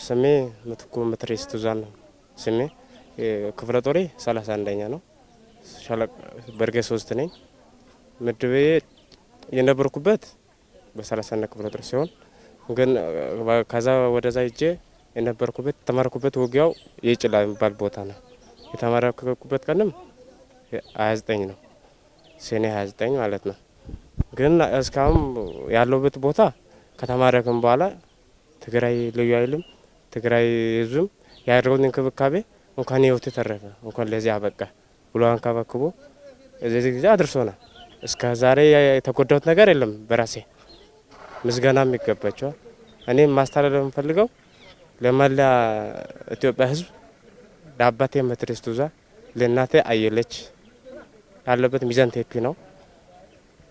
ስሜ ምትኩ ምትሬስ ቱዛን ነው። ስሜ ክፍለ ጦሬ 31ኛ ነው። ሻለቃ በርጌ 3 ነኝ። ምድቤ የነበርኩበት በ31 ክፍለ ጦር ሲሆን ግን ከዛ ወደዛ ሂጄ የነበርኩበት የተማርኩበት ውጊያው የጭላ የሚባል ቦታ ነው። የተማረኩበት ቀንም 29 ነው፣ ሰኔ 29 ማለት ነው። ግን እስካሁን ያለሁበት ቦታ ከተማረክም በኋላ ትግራይ ልዩ ኃይልም ትግራይ ህዝብም ያደረገውን እንክብካቤ እንኳን ህይወቴ ተረፈ እንኳን ለዚህ አበቃ ብሎ አንከባክቦ እዚህ ጊዜ አድርሶናል። እስከ ዛሬ የተጎዳሁት ነገር የለም። በራሴ ምስጋናም ይገባቸዋል። እኔ ማስተላለፍ የምፈልገው ለመላ ኢትዮጵያ ህዝብ ለአባቴ መትረስ ቱዛ፣ ለእናቴ አየለች፣ ያለበት ሚዛን ቴፒ ነው።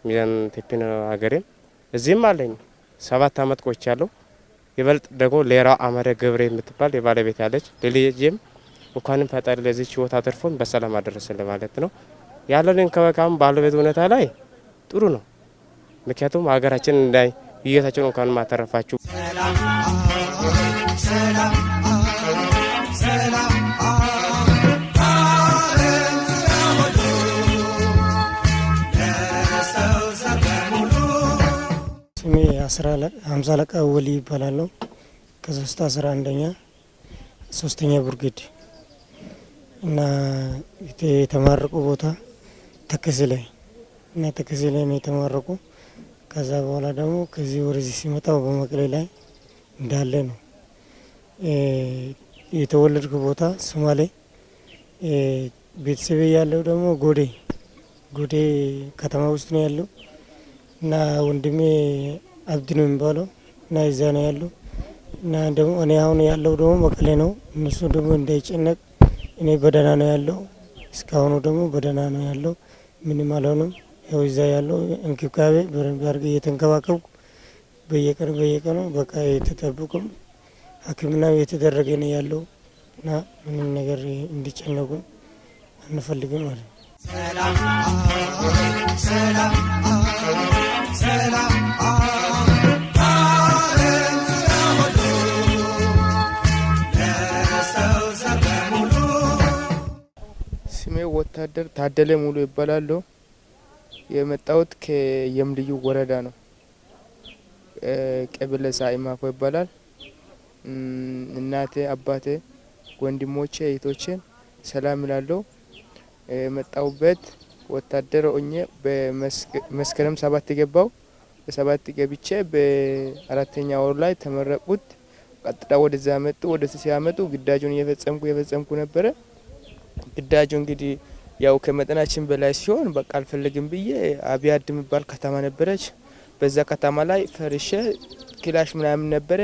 ሚዛን ቴፒ ነው ሀገሬም። እዚህም አለኝ 7 አመት ቆይቻለሁ። ይበልጥ ደግሞ ሌራ አመረ ገብሬ የምትባል የባለቤት ያለች ለልጄም እንኳንም ፈጣሪ ለዚች ህይወት አትርፎን በሰላም አደረሰን ለማለት ነው። ያለን እንክብካቤም ባለቤት ሁኔታ ላይ ጥሩ ነው። ምክንያቱም ሀገራችን እንዳይ ህይወታቸውን እንኳንም አተረፋችሁ። ስሜ 50 አለቃ ወሊ ይባላለሁ። ከ3 11ኛ 3ኛ ብርጌድ እና የተማረቁ ቦታ ተከዜ ላይ እና ተከዜ ላይ ነው የተማረቁ። ከዛ በኋላ ደግሞ ከዚህ ወደዚህ ሲመጣው በመቀሌ ላይ እንዳለ ነው። የተወለድኩ ቦታ ሶማሌ፣ ቤተሰቤ ያለው ደግሞ ጎዴ ጎዴ ከተማ ውስጥ ነው ያለው እና ወንድሜ አብዲ ነው የሚባለው እና እዛ ነው ያለው እና ደግሞ እኔ አሁን ያለው ደግሞ መቀሌ ነው። እነሱ ደግሞ እንዳይጨነቅ እኔ በደህና ነው ያለው። እስካሁኑ ደግሞ በደህና ነው ያለው። ምንም አልሆንም። ያው እዛ ያለው እንክብካቤ በደንብ አድርጌ እየተንከባከብኩ በየቀኑ በየቀኑ በቃ የተጠብቁም ሕክምና እየተደረገ ነው ያለው እና ምንም ነገር እንዲጨነቁ አንፈልግም ማለት ነው። ስሜ ወታደር ታደለ ሙሉ ይባላለሁ። የመጣሁት ከየምልዩ ወረዳ ነው። ቀበሌ ሳኢማኮ ይባላል። እናቴ፣ አባቴ፣ ወንድሞቼ፣ እህቶቼን ሰላም እላለሁ። የመጣሁበት ወታደር ሆኜ በመስከረም 7 ገባው። በ7 ገብቼ በ4ኛ ወር ላይ ተመረቁት። ቀጥታ ወደዛ መጡ። ወደዚህ ሲያመጡ ግዳጁን እየፈጸምኩ ነበረ። ግዳጁ እንግዲህ ያው ከመጠናችን በላይ ሲሆን በቃ አልፈልግም ብዬ አብያድ የሚባል ከተማ ነበረች። በዛ ከተማ ላይ ፈርሼ ክላሽ ምናምን ነበረ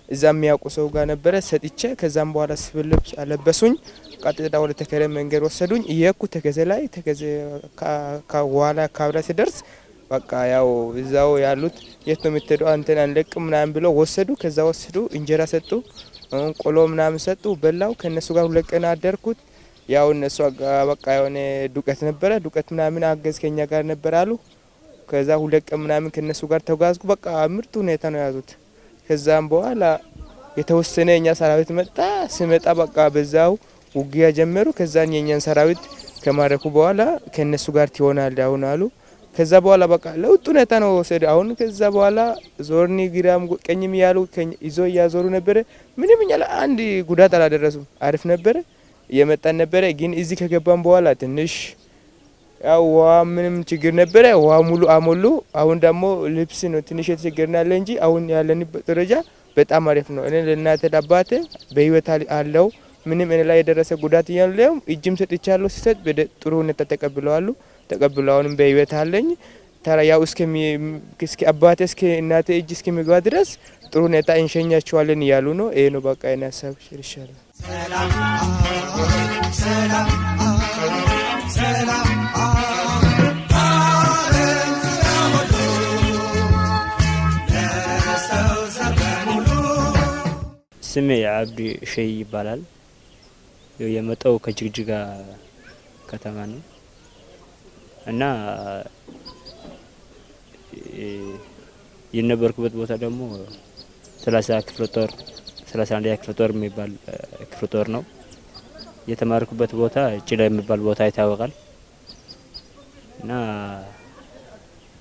እዛ የሚያውቁ ሰው ጋር ነበረ ሰጥቼ፣ ከዛም በኋላ ሲቪል ልብስ አለበሱኝ። ቀጥታ ወደ ተከዜ መንገድ ወሰዱኝ። እየሄድኩ ተከዜ ላይ ተከዜ ከኋላ አካባቢ ላይ ሲደርስ በቃ ያው እዛው ያሉት የት ነው የምትሄደው አንተን አንለቅም ምናምን ብለው ወሰዱ። ከዛ ወሰዱ፣ እንጀራ ሰጡ፣ ቆሎ ምናምን ሰጡ፣ በላው። ከነሱ ጋር 2 ቀን አደርኩት። ያው እነሱ በቃ የሆነ ዱቀት ነበረ፣ ዱቀት ምናምን አገዝ ከኛ ጋር ነበር አሉ። ከዛ 2 ቀን ምናምን ከነሱ ጋር ተጓዝኩ። በቃ ምርጥ ሁኔታ ነው ያዙት። ከዛም በኋላ የተወሰነ የኛ ሰራዊት መጣ። ስመጣ በቃ በዛው ውጊያ ጀመሩ። ከዛን የኛን ሰራዊት ከማረኩ በኋላ ከነሱ ጋር ትሆናለህ አሁን አሉ። ከዛ በኋላ በቃ ለውጥ ሁኔታ ነው ወሰደ። አሁን ከዛ በኋላ ዞርኒ ግራም ቀኝም ያሉ ይዞ እያዞሩ ነበረ። ምንም እኛ ላይ አንድ ጉዳት አላደረሱም። አሪፍ ነበረ እየመጣን ነበረ። ግን እዚህ ከገባን በኋላ ትንሽ ያው ውሃ ምንም ችግር ነበረ። ውሃ ሙሉ አሞሉ። አሁን ደግሞ ልብስ ነው ትንሽ የተቸገርን ያለ እንጂ አሁን ያለንበት ደረጃ በጣም አሪፍ ነው። እኔ ለእናቴ ለአባቴ በህይወት አለው ምንም እኔ ላይ የደረሰ ጉዳት የለም። እጅም ሰጥቻለሁ። ሲሰጥ ጥሩ ሁኔታ ተቀብለዋሉ ተቀብለው አሁንም በህይወት አለኝ። ተራ ያው እስከ አባቴ እስከ እናቴ እጅ እስከሚገባ ድረስ ጥሩ ሁኔታ እንሸኛቸዋለን እያሉ ነው። ይሄ ነው በቃ የኔ ሀሳብ። ይሻላል። ስሜ አብዲ ሸይ ይባላል። የመጣው ከጅግጅጋ ከተማ ነው እና የነበርኩበት ቦታ ደግሞ 30 ክፍለ ጦር 31ኛ ክፍለ ጦር የሚባል ክፍለ ጦር ነው። የተማረኩበት ቦታ ጭላ የሚባል ቦታ ይታወቃል። እና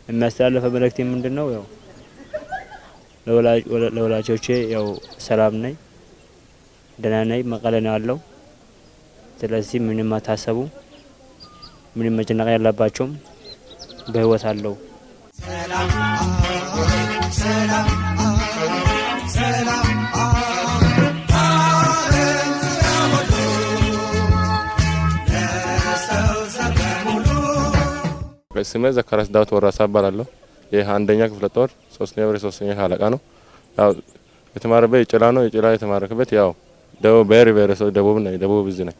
የሚያስተላልፈው መልእክት ምንድነው? ያው ለወላጆቼ ያው ሰላም ነኝ፣ ደህና ነኝ፣ መቀሌ ነው ያለው። ስለዚህ ምንም አታሰቡ፣ ምንም መጨነቅ ያለባቸውም፣ በህይወት አለው። ስሜ ዘካርያስ ዳዊት ወራሳ እባላለሁ። ይህ አንደኛ ክፍለ ጦር ሶስተኛ ብር ሶስተኛ ሻለቃ ነው። ያው የተማረበት የጭላ ነው። የጭላ የተማረከበት ያው ደቡብ ብሔር ብሔረሰብ ደቡብ ነው። ደቡብ እዝ ነው።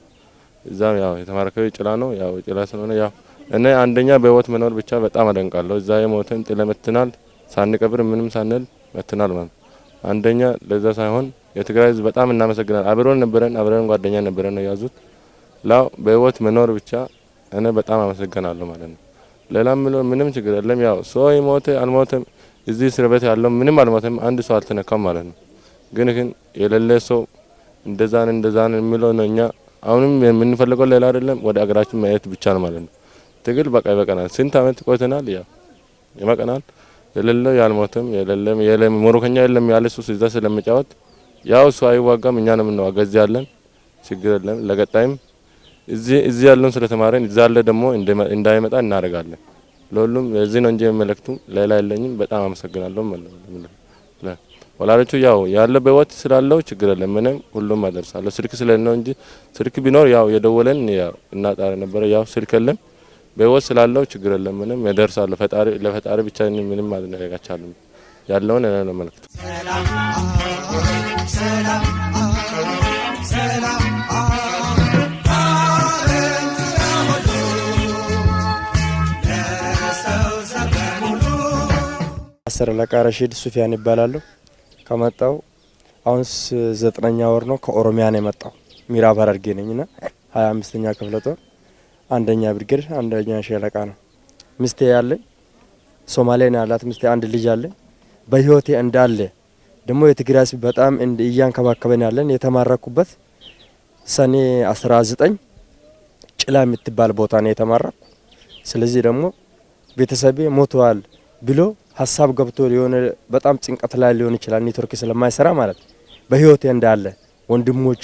እዛም ያው የተማረከው የጭላ ነው። ያው የጭላ ስለሆነ ያው እኔ አንደኛ በህይወት መኖር ብቻ በጣም አደንቃለሁ። እዛ የሞተን ጥለ መትናል፣ ሳንቀብር ምንም ሳንል መትናል ማለት አንደኛ ለዛ ሳይሆን የትግራይ ህዝብ በጣም እናመሰግናለን። አብሮን ነበረን፣ አብረን ጓደኛ ነበረን ነው ያዙት። ላው በህይወት መኖር ብቻ እኔ በጣም አመሰግናለሁ ማለት ነው። ሌላም ምንም ችግር የለም። ያው ሰው ይሞተ አልሞተም እዚህ እስር ቤት ያለው ምንም አልሞተም፣ አንድ ሰው አልተነካም ማለት ነው። ግን የሌለ ሰው እንደዛን እንደዛን የሚለው ነው። እኛ አሁንም የምንፈልገው ሌላ አይደለም፣ ወደ አገራችን ማየት ብቻ ነው ማለት ነው። ትግል በቃ ይበቃናል። ስንት አመት ቆይተናል። ያው ይበቃናል። የሌለው ያልሞተም የሌለም የለም ሞሮከኛ የለም ያለ እሱ እዛ ስለሚጫወት ያው እሱ አይዋጋም፣ እኛ ነው የምንዋጋ። እዚህ ያለን ችግር የለም። ለቀጣይም እዚህ ያለውን ስለተማረን እዛ ያለ ደግሞ እንዳይመጣ እናደርጋለን። ለሁሉም እዚህ ነው እንጂ መልእክቱ ሌላ የለኝም። በጣም አመሰግናለሁ። ወላጆቹ ያው ያለ በህይወት ስላለው ችግር የለም፣ ምንም ሁሉም አደርሳለሁ። ስልክ ስለሌለ ነው እንጂ ስልክ ቢኖር ያው የደወለን ያው እናጣራ ነበረ። ያው ስልክ የለም፣ በህይወት ስላለው ችግር የለም፣ ምንም ያደርሳለሁ። ፈጣሪ ለፈጣሪ ብቻ ምንም ማድረግ አይቻልም። ያለውን እኔ ነው መልእክቱ። አስር አለቃ ረሺድ ሱፊያን ይባላለሁ። ከመጣው አሁን 9ኛ ወር ነው። ከኦሮሚያ ነው የመጣው። ምዕራብ ሐረርጌ ነኝና 25ኛ ክፍለ ጦር አንደኛ ብርጌድ አንደኛ ሻለቃ ነው። ሚስቴ ያለኝ ሶማሌ ነው ያላት ሚስቴ፣ አንድ ልጅ አለኝ። በህይወቴ እንዳለ ደግሞ የትግራይ ህዝብ በጣም እያንከባከበን ያለን። የተማረኩበት ሰኔ 19 ጭላ የምትባል ቦታ ነው የተማረኩ። ስለዚህ ደግሞ ቤተሰቤ ሞተዋል ብሎ ሀሳብ ገብቶ የሆነ በጣም ጭንቀት ላይ ሊሆን ይችላል፣ ኔትወርክ ስለማይሰራ ማለት ነው። በህይወቴ እንዳለ ወንድሞቼ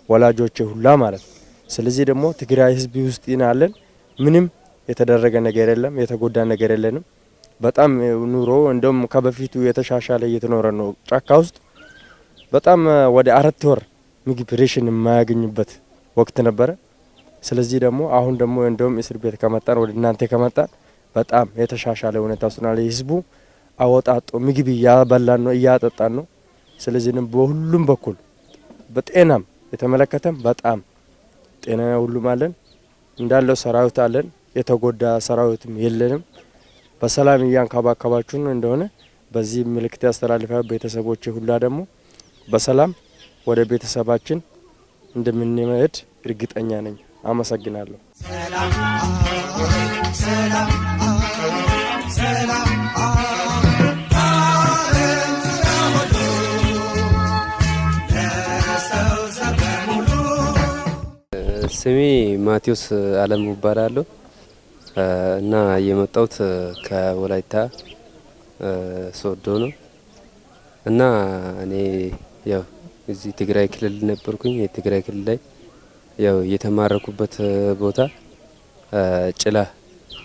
ወላጆቼ ሁላ ማለት ነው። ስለዚህ ደግሞ ትግራይ ህዝብ ውስጥ ያለን ምንም የተደረገ ነገር የለም፣ የተጎዳ ነገር የለንም። በጣም ኑሮ እንደውም ከበፊቱ የተሻሻለ እየተኖረ ነው። ጫካ ውስጥ በጣም ወደ 4 ወር ምግብ ሬሽን የማያገኝበት ወቅት ነበረ። ስለዚህ ደግሞ አሁን ደግሞ እንደውም እስር ቤት ከመጣን ወደ እናንተ ከመጣን በጣም የተሻሻለ ሁኔታ ውስጥ ነው። ህዝቡ አወጣጦ ምግብ እያበላን ነው፣ እያጠጣን ነው። ስለዚህ በሁሉም በኩል በጤናም የተመለከተም በጣም ጤና ሁሉም አለን፣ እንዳለው ሰራዊት አለን። የተጎዳ ሰራዊትም የለንም። በሰላም እያንከባከባችሁን እንደሆነ በዚህ ምልክት ያስተላልፋል። ቤተሰቦቼ ሁላ ደግሞ በሰላም ወደ ቤተሰባችን እንደምንሄድ እርግጠኛ ነኝ። አመሰግናለሁ። ስሜ ማቴዎስ አለሙ እባላለሁ እና የመጣሁት ከወላይታ ሶዶ ነው። እና እኔ ያው እዚህ ትግራይ ክልል ነበርኩኝ። የትግራይ ክልል ላይ ያው የተማረኩበት ቦታ ጭላ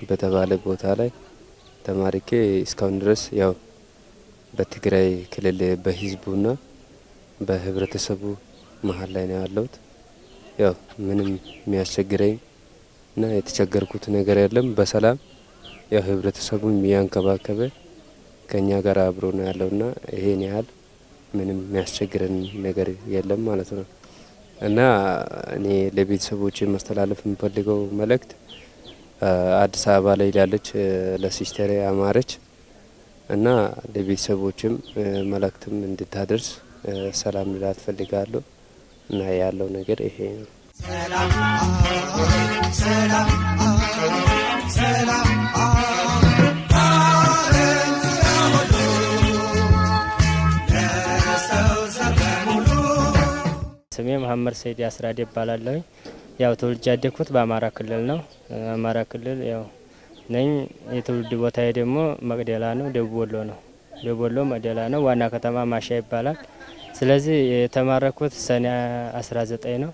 በተባለ ቦታ ላይ ተማርኬ እስካሁን ድረስ ያው በትግራይ ክልል በህዝቡና በህብረተሰቡ መሀል ላይ ነው ያለሁት። ያው ምንም የሚያስቸግረኝ እና የተቸገርኩት ነገር የለም። በሰላም ያው ህብረተሰቡን የሚያንከባከበ ከኛ ጋር አብሮ ነው ያለውና ይሄን ያህል ምንም የሚያስቸግረን ነገር የለም ማለት ነው። እና እኔ ለቤተሰቦቼ ማስተላለፍ የምፈልገው መልእክት አዲስ አበባ ላይ ላለች ለሲስተሬ አማረች እና ለቤተሰቦችም መልእክትም እንድታደርስ ሰላም ልላት ፈልጋለሁ። እና ያለው ነገር ይሄ ነው። መሀመድ ሰይድ አስራዴ እባላለሁ። ያው ተወልጄ ያደግኩት በአማራ ክልል ነው። አማራ ክልል ያው ነኝ። የትውልድ ቦታዬ ደግሞ መቅደላ ነው፣ ደቡብ ወሎ ነው። ደቡብ ወሎ መቅደላ ነው። ዋና ከተማ ማሻ ይባላል። ስለዚህ የተማረኩት ሰኔ 19 ነው።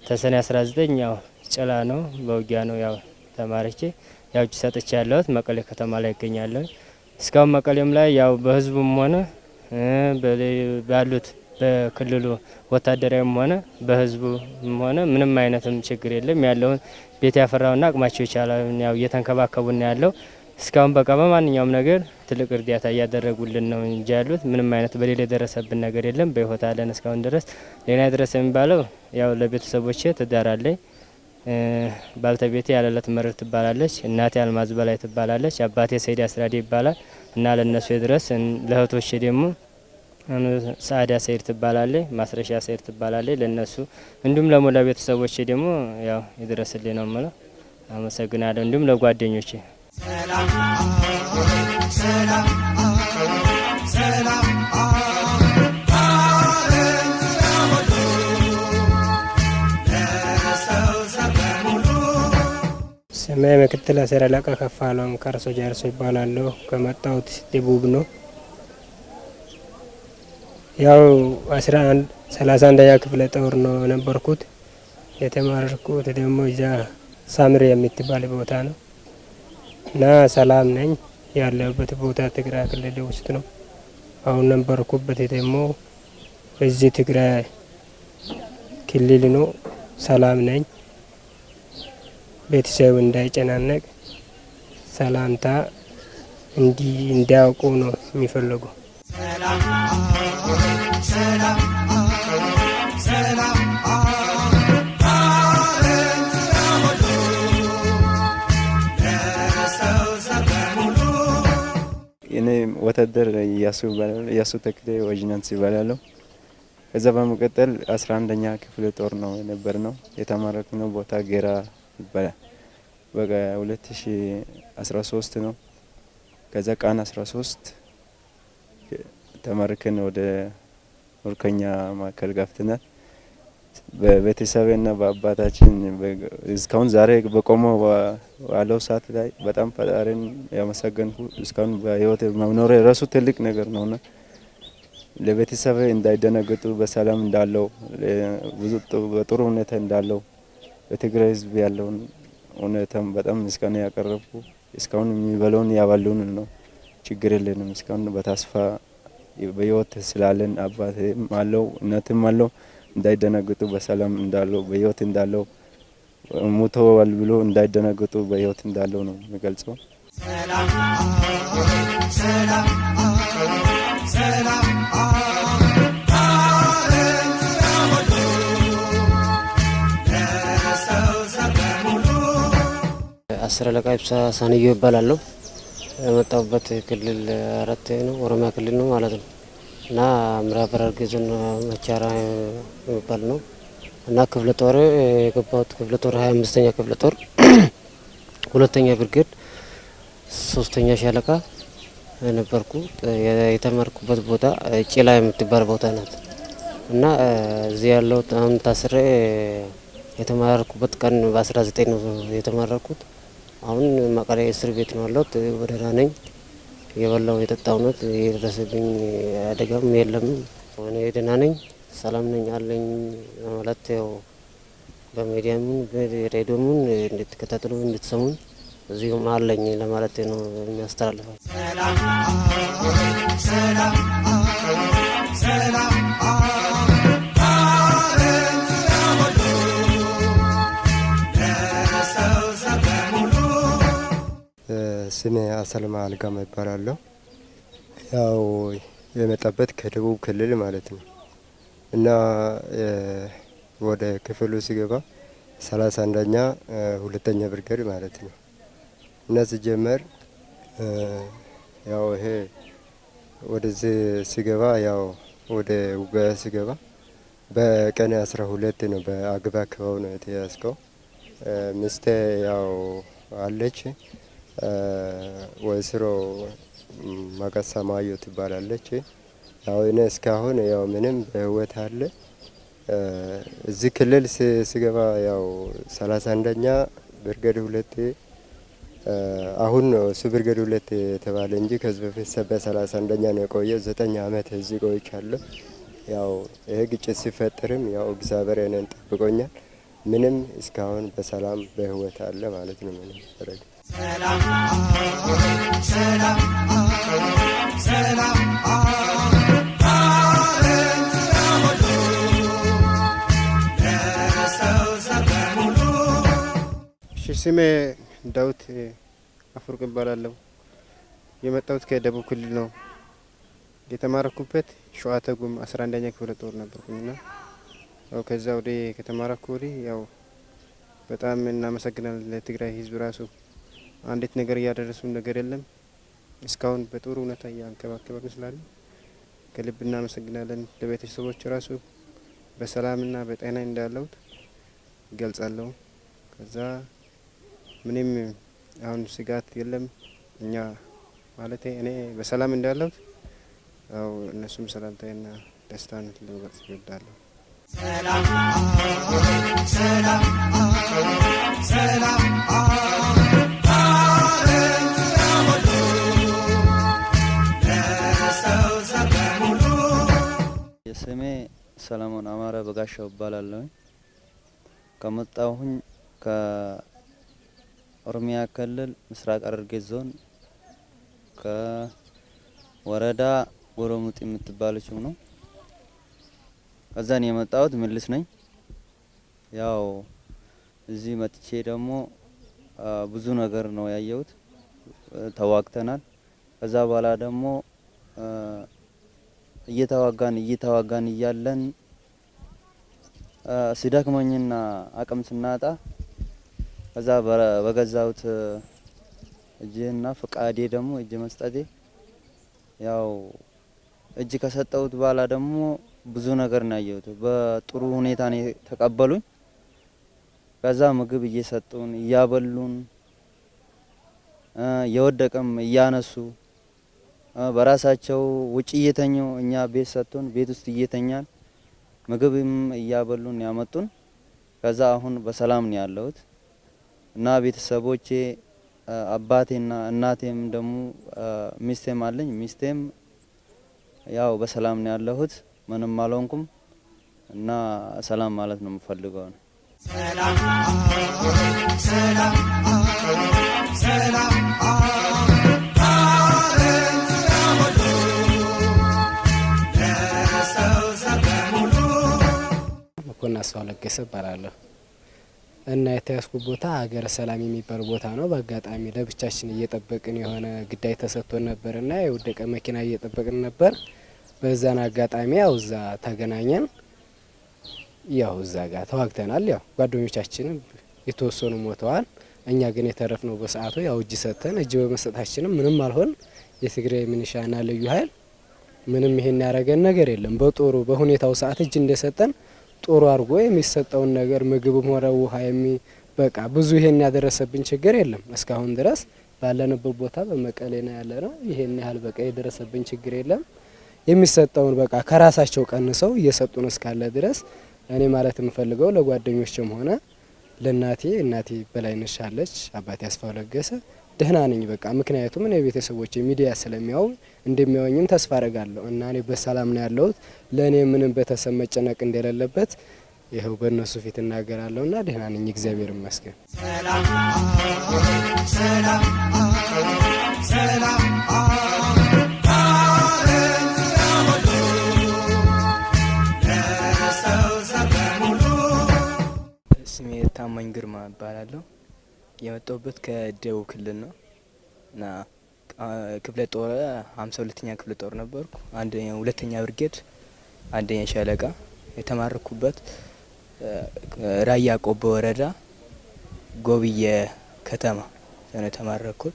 ተሰኔ 19 ያው ጭላ ነው፣ በውጊያ ነው ያው ተማርኬ ያው እጅ ሰጥቼ ያለሁት መቀሌ ከተማ ላይ ይገኛለሁ። እስካሁን መቀሌም ላይ ያው በህዝቡም ሆነ ባሉት በክልሉ ወታደራዊም ሆነ በህዝቡም ሆነ ምንም አይነትም ችግር የለም። ያለውን ቤት ያፈራውና አቅማቸው የቻለውን ያው እየተንከባከቡን ያለው እስካሁን በቃ በማንኛውም ነገር ትልቅ እርዳታ እያደረጉልን ነው እንጂ ያሉት ምንም አይነት በሌላ የደረሰብን ነገር የለም። በህይወት አለን እስካሁን ድረስ። ሌላ የደረሰ የሚባለው ያው ለቤተሰቦቼ ትዳር አለኝ። ባልተቤቴ ያለለት መርር ትባላለች። እናቴ አልማዝ በላይ ትባላለች። አባቴ ሰይድ አስራዴ ይባላል እና ለነሱ ድረስ ለእህቶቼ ደግሞ ሰአዳ ሰይድ ትባላለች፣ ማስረሻ ሰይድ ትባላለች። ለነሱ እንዲሁም ለሞላ ቤተሰቦቼ ደግሞ ያው ይድረስልኝ ነው የምለው። አመሰግናለሁ። እንዲሁም ለጓደኞቼ። ሰላም ሰላም ሰላም ዓለም ሁሉ ለሰው ዘር በሙሉ። ስሜ ምክትል አስር አለቃ ከፋለው ከርሶ ጃርሶ ይባላለሁ። ከመጣሁት ደቡብ ነው። ያው 11 31ኛ ክፍለ ጦር ነው የነበርኩት። የተማረኩት ደግሞ እዛ ሳምሬ የምትባል ቦታ ነው እና ሰላም ነኝ። ያለሁበት ቦታ ትግራይ ክልል ውስጥ ነው። አሁን ነበርኩበት ደግሞ እዚህ ትግራይ ክልል ነው። ሰላም ነኝ። ቤተሰብ እንዳይጨናነቅ ሰላምታ እንዲያውቁ ነው የሚፈልጉ። ሰላም ሰላም ሰላም ዓለም ሁሉ ለሰው ዘር በሙሉ። እኔ ወታደር እያሱ ይባላል። እያሱ ተክሌ ወጅናንስ ይባላለሁ። ከዛ በመቀጠል 11ኛ ክፍለ ጦር ነው የነበር ነው የተማረክነው ቦታ ጌራ ይባላል። በቃ 2013 ነው። ከዛ ቀን 13 ተማርከን ወደ ምርኮኛ ማዕከል ገብተናል። በቤተሰብና በአባታችን እስካሁን ዛሬ በቆመው ባለው ሰዓት ላይ በጣም ፈጣሪን ያመሰገንኩ እስካሁን በህይወት መኖሬ ራሱ ትልቅ ነገር ነውና ለቤተሰብ እንዳይደነግጡ በሰላም እንዳለው ብዙ በጥሩ ሁኔታ እንዳለው በትግራይ ህዝብ ያለውን ሁኔታም በጣም ምስጋና ያቀረብኩ እስካሁን የሚበላውን ያበሉን ነው። ችግር የለንም። እስካሁን በተስፋ በህይወት ስላለን አባቴም አለው እናትም አለው እንዳይደነግጡ በሰላም እንዳለው በህይወት እንዳለው ሙተዋል ብሎ እንዳይደነግጡ በህይወት እንዳለው ነው የሚገልጸው። ሰላም ሰላም ሰላም ዓለም ሁሉ ለሰው ዘር በሙሉ። አስር አለቃ ኢብሳ ሳንዮ ይባላለሁ። የመጣሁበት ክልል 4 ነው፣ ኦሮሚያ ክልል ነው ማለት ነው። እና ምዕራብ ሐረርጌ ዞን መቻራ የሚባል ነው። እና ክፍለ ጦር የገባሁት ክፍለ ጦር 25ኛ ክፍለ ጦር ሁለተኛ ብርጌድ ሶስተኛ ሻለቃ ነበርኩ። የተማርኩበት ቦታ ጭላ የምትባል ቦታ ናት። እና እዚህ ያለው አሁን ታስሬ የተማረኩበት ቀን በ19 ነው የተማረኩት። አሁን መቀሌ እስር ቤት ነው ያለሁት። ደህና ነኝ። የበላው የጠጣው ነው፣ የደረሰብኝ አደጋም የለም። እኔ ደህና ነኝ፣ ሰላም ነኝ አለኝ ማለት ያው በሚዲያም በሬዲዮም እንድትከታተሉ እንድትሰሙኝ እዚሁም አለኝ ለማለት ነው የሚያስተላልፈው። ሰላም ሰላም ሰላም ዓለም ሁሉ ለሰው ዘር በሙሉ። ስሜ አሰልማ አልጋማ ይባላለሁ። ያው የመጣበት ከደቡብ ክልል ማለት ነው እና ወደ ክፍሉ ሲገባ 31ኛ ሁለተኛ ብርጌድ ማለት ነው እና ሲጀመር ያው ይሄ ወደዚህ ሲገባ ያው ወደ ውጊያ ሲገባ በቀን 12 ነው በአግባ አካባቢ ነው የተያዝከው። ሚስቴ ያው አለች፣ ወይዘሮ መቀሳ ማዮ ትባላለች። ያው እኔ እስካሁን ያው ምንም በህይወት አለ። እዚህ ክልል ስገባ ያው 31ኛ ብርጌድ 2 አሁን ነው እሱ ብርጌድ 2 የተባለ እንጂ ከዚህ በፊት ሰበ 31ኛ ነው የቆየው። 9 አመት እዚህ ቆይቻለሁ። ያው ይሄ ግጭት ሲፈጠርም ያው እግዚአብሔር እኔን ጠብቆኛል። ምንም እስካሁን በሰላም በህይወት አለ ማለት ነው። ምንም ተረግ ሰላም ሰላም ሰላም ዓለም ሁሉ ለሰው ዘር በሙሉ። እሺ ስሜ ዳዊት አፈወርቅ እባላለሁ። የመጣሁት ከደቡብ ክልል ነው። የተማረኩበት ሸዋ ተጉም 11ኛ ክፍለ ጦር ነበርኩኝና ያው ከዛ ወዲህ ከተማረኩ ወዲህ ያው በጣም እናመሰግናለን ለትግራይ ህዝብ ራሱ አንዲት ነገር እያደረሱን ነገር የለም። እስካሁን በጥሩ ሁኔታ እያንከባከበን ስላለ ከልብ እናመሰግናለን። ለቤተሰቦች ራሱ በሰላምና በጤና እንዳለሁት እገልጻለሁ። ከዛ ምንም አሁን ስጋት የለም። እኛ ማለት እኔ በሰላም እንዳለሁት ያው እነሱም ሰላምታዬና ደስታን ልገልጽ እወዳለሁ። ሰላም ሰላም ሰላም ዓለም ሁሉ ለሰው ዘር በሙሉ። ስሜ ሰለሞን አማረ በጋሻው እባላለሁ። ከመጣሁኝ ከኦሮሚያ ክልል ምስራቅ ሐረርጌ ዞን ከወረዳ ጎሮሙጥ የምትባለችው ነው። ከዛን የመጣሁት ምልስ ነኝ። ያው እዚህ መጥቼ ደግሞ ብዙ ነገር ነው ያየሁት። ተዋግተናል። ከዛ በኋላ ደግሞ እየተዋጋን እያለን ሲደክመኝና አቅም ስናጣ ከዛ በገዛሁት እጅና ፍቃዴ ደግሞ እጅ መስጠቴ ያው እጅ ከሰጠሁት በኋላ ደግሞ ብዙ ነገር ነው ያየሁት። በጥሩ ሁኔታ ነው የተቀበሉኝ። ከዛ ምግብ እየሰጡን እያበሉን የወደቀም እያነሱ በራሳቸው ውጪ እየተኙ እኛ ቤት ሰጡን፣ ቤት ውስጥ እየተኛን ምግብም እያበሉን ያመጡን። ከዛ አሁን በሰላም ነው ያለሁት እና ቤተሰቦቼ አባቴና እናቴም ደግሞ ሚስቴም አለኝ። ሚስቴም ያው በሰላም ነው ያለሁት፣ ምንም አልሆንኩም እና ሰላም ማለት ነው የምፈልገው ነው። ሰላም ሰላም ሰላም ዓለም ሁሉ ለሰው ዘር በሙሉ። መኮንን አስፋው ለገሰ እባላለሁ እና የተያዝኩት ቦታ ሀገረ ሰላም የሚባል ቦታ ነው። በአጋጣሚ ለብቻችን እየጠበቅን የሆነ ግዳይ ተሰጥቶን ነበርና የወደቀ መኪና እየጠበቅን ነበር። በዛን አጋጣሚ ያው እዛ ተገናኘን። ያው እዛ ጋር ተዋግተናል። ያው ጓደኞቻችን የተወሰኑ ሞተዋል። እኛ ግን የተረፍነው በሰዓቱ ያው እጅ ሰጥተን እጅ በመስጠታችንም ምንም አልሆን። የትግራይ ሚሊሻና ልዩ ኃይል ምንም ይሄን ያደረገን ነገር የለም። በጦሩ በሁኔታው ሰዓት እጅ እንደሰጠን ጦሩ አድርጎ የሚሰጠውን ነገር ምግብም ሆነ ውሃ በቃ ብዙ ይሄን ያደረሰብን ችግር የለም። እስካሁን ድረስ ባለንበት ቦታ በመቀሌ ነው ያለነው። ይሄን ያህል በቃ የደረሰብን ችግር የለም። የሚሰጠውን በቃ ከራሳቸው ቀንሰው እየሰጡን እስካለ ድረስ እኔ ማለት የምፈልገው ለጓደኞችም ሆነ ለእናቴ፣ እናቴ በላይነሽ አለች፣ አባቴ አስፋው ለገሰ፣ ደህና ነኝ በቃ። ምክንያቱም እኔ ቤተሰቦቼ ሚዲያ ስለሚያው እንደሚያወኝም ተስፋ አረጋለሁ እና እኔ በሰላም ነው ያለሁት። ለእኔ ምንም ቤተሰብ መጨነቅ እንደሌለበት ይኸው በእነሱ ፊት እናገራለሁና ደህና ነኝ፣ እግዚአብሔር ይመስገን። ሰላም ሰላም ሰላም ዓለም ሁሉ ለሰው ዘር በሙሉ። ስሜ ታማኝ ግርማ እባላለሁ። የመጣሁበት ከደቡብ ክልል ነው እና ክፍለ ጦር 52ኛ ክፍለ ጦር ነበርኩ። አንደኛ ሁለተኛ ብርጌድ አንደኛ ሻለቃ። የተማረኩበት ራያ ቆቦ ወረዳ ጎብዬ ከተማ ነው የተማረኩት።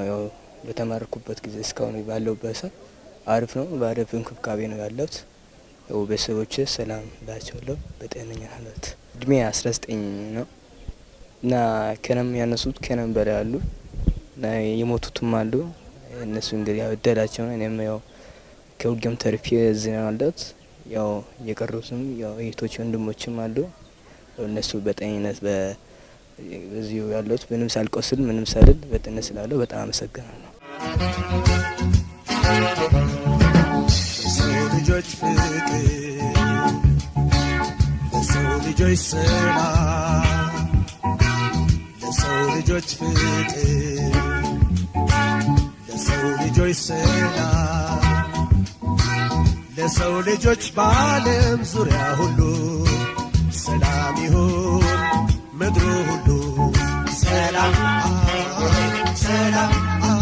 ያው በተማረኩበት ጊዜ እስካሁን ባለሁበት ሰዓት አሪፍ ነው። በአሪፍ እንክብካቤ ነው ያለሁት። ያው ቤተሰቦቼ ሰላም እላቸዋለሁ። በጤነኛ ናት። እድሜ 19 ነው እና ከነም ያነሱት ከነም በላይ አሉ እና የሞቱትም አሉ። እነሱ እንግዲህ ያው እድላቸው ነው። እኔም ያው ከውጊያም ተርፌ እዚህ ነው ያለሁት። ያው የቀሩትም ያው እህቶች ወንድሞችም አሉ። እነሱ በጤንነት በዚሁ ያሉት ምንም ሳልቆስል ምንም ሳልል በጤንነት ስላለው በጣም አመሰግናለሁ። ለሰው ልጆች ፍቅር፣ ለሰው ልጆች ሰላም፣ ለሰው ልጆች ፍቅር፣ ለሰው ልጆች ሰላም፣ ለሰው ልጆች በዓለም ዙሪያ ሁሉ ሰላም ይሁን ምድሩ ሁሉ። ሰላም፣ ሰላም።